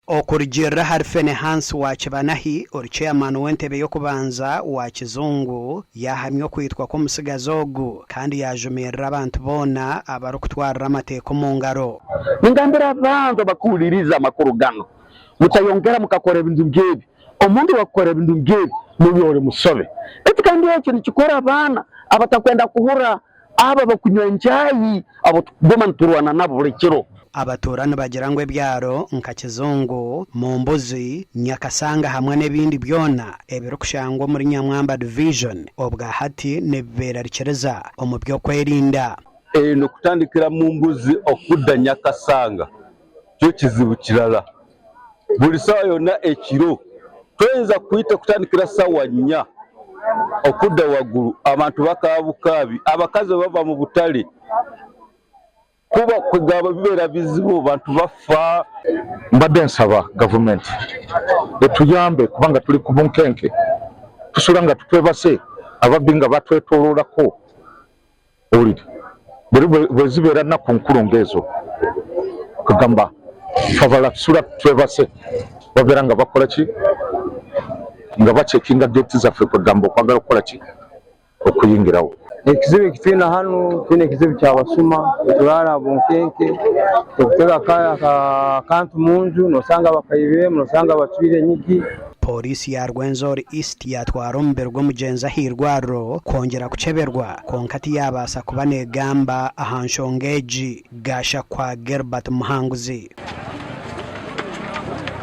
Okurugiirira ahari Fenehansi wa Kibanahi, ori Chairman w'entebe y'okubanza wa Kizungu, yaahamya okwitwa kw'omutsigazi ogu kandi yaajumirira abantu boona abarikutwarira amateeka omu ngaro. Ningambira abantu abakuhuliriza amakuru ganu, mutayongera mukakora ebintu nk'ebi. Omuntu owakukora ebintu nk'ebi niwe ori musobe. Baitu kandi eki nikikora abaana abatakwenda kuhurra abo abakunywa enjaayi abu tukuguma niturwana nabo buri kiro. Abatuura nibagira ngu ebyaro nka Kizungu, Mumbuzi, Nyakasanga hamwe n'ebindi byona ebirikushangwa omuri Nyamwamba Division obwa hati nibibeerarikiriza omu by'okwerinda. Eno kutandikira Mumbuzi okudda Nyakasanga kyo kizibu kirala. Buri saawa yoona ekiro toyinza kwita kutandikira saawa nya okudda waguru abantu bakaaba bukaabi abakazi baba omu butare kuba kwegamba bibeera bizibu abantu bafa. Mbadde nsaba gavumenti etuyambe kubanga tuli ku bunkenke, tusula nga tutwebase ababbi nga batwetoloorako. Owulire buri bwezibeera naku nkuru ngezo kugamba twabala tusula twebase babeera nga bakolaki nga bacekinga gate zaffe kwegamba okwagala okukolaki okuyingirawo. Ekizibu eki twine hanu, twine ekizibu ky'abasuma, nituraara aha bunkenke, okutega akantu munju nosanga bakaibiremu, nosanga bacwire enyigi. Pooriisi ya Rwenzori East yaatwara omubiri gw'omugyenzi ah'eirwariro kwongyera kukyeberwa kwonka tiyaabaasa kuba neegamba aha nshonga egi. Gashakwa Gilbert Muhanguzi.